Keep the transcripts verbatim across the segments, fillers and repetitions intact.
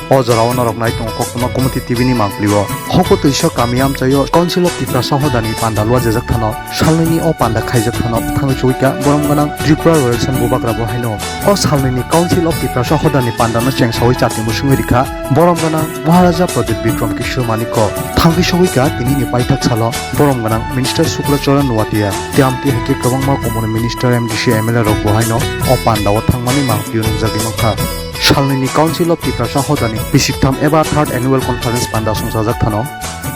O jorao norok nai tongo Koktwma Gumoti T V ni mangpili o. Hoko twisa kami amchaio Council of Tiprasa hodani panda luajajak thano, salnwini o panda khaijak thano thangwi chowikha borom gwnang Tripura Royal San Bubagra bo haino. O salnwini Council of Tiprasa hodani pandano chengsawi chati musungwi rikha borom gwnang Maharaja Pradyut Bikram Kishore Manikko. Thangwi sogwikha tinini paithak salo borom gwnang Minister Shukla Charan Noatia, tei amtwi hai khe kwbangma komorni Minister, M D C, M L A rok bo haino o pandao thangmani mangpili o nukjagwi mankha. Salnwini Council of Tiprasa hodani bisingtham eba third annual conference panda songchajak thano.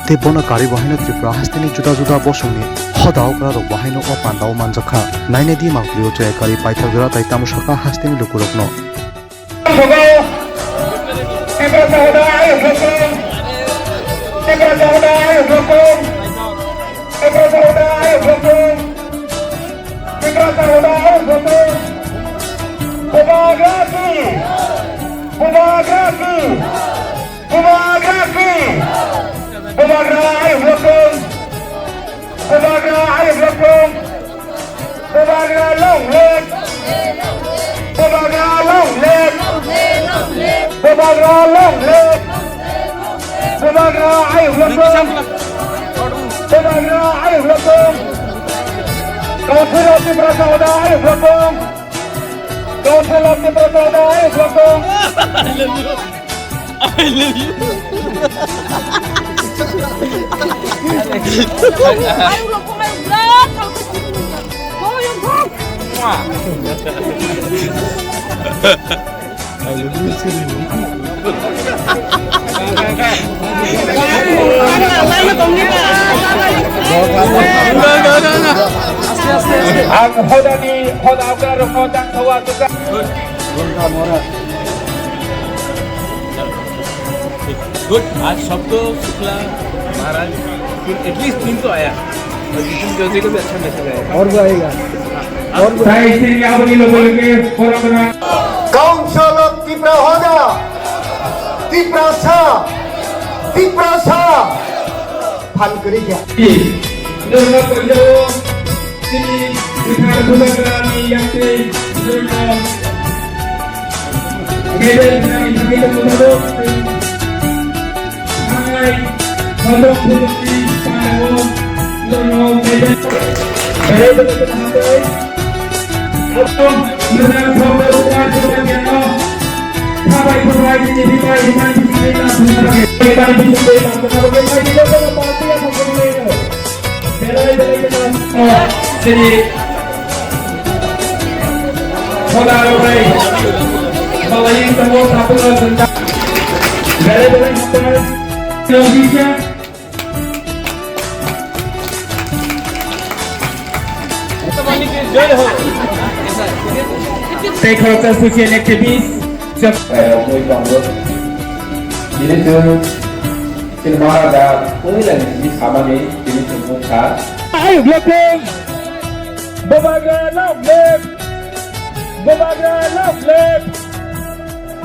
Tei bono karwi bo haino Tripura hasteni juda juda bosongni hoda okra rok bo haino o pandao manjakha. Naina di mangpili o chaya karwi paithak jora tai tamo sakha hasteni lukurokno. Tiprasa hoda ayuk lotung. Bubagra ki. Bubagra ki. Bubagra ki. Bubagra ayuk lotung. Bubagra ayuk lotung. Bubagra long live. Bubagra long live. Bubagra long live. Bubagra ayuk lotung. Bubagra ayuk lotung. Council of Tiprasa hoda ayuk lotung. Council of Tiprasa hoda ayuk lotung. I love you. Ayuk lotung, ayuk lotung. Ang hodani, hoda okra rokno tang thawa tukha. Good, आज सब तो शुक्ला महाराज, फिर एटलीस्ट तीन तो आया। और जितिन चौधरी को भी अच्छा मैसेज आया। और भी आएगा। और भी। Council of Tipra Hoda, Tiprasa, Tiprasa, phan kwrwi kha. Norok koinao chini kwthar Bubagrani yaktwi norokno medal rwnani bagwi tongmung tongo. Thangnai Hodok Phunukni pharao norokno medal. Belai belai kheno hambai. Aboni mwthang thok Bubagrano khabai khubai chini bibai himani bisingtwi tang thung thangwi himani bisingtwi tang thung thangwi party jotono party aphang khe belai belai kheno chini Hoda rok bai malai tongo tabuk rok jwnta belai belai hambai. Tei khoroksa social activist. Chini Maharaja, puila ni samani, tini chwng bukha. Ayuk lotung! Bubagra long live! Bubagra long live!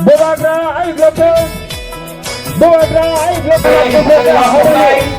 Bubagra ayuk lotung! Bubagra ayuk lotung! Bubagra ayuk lotung!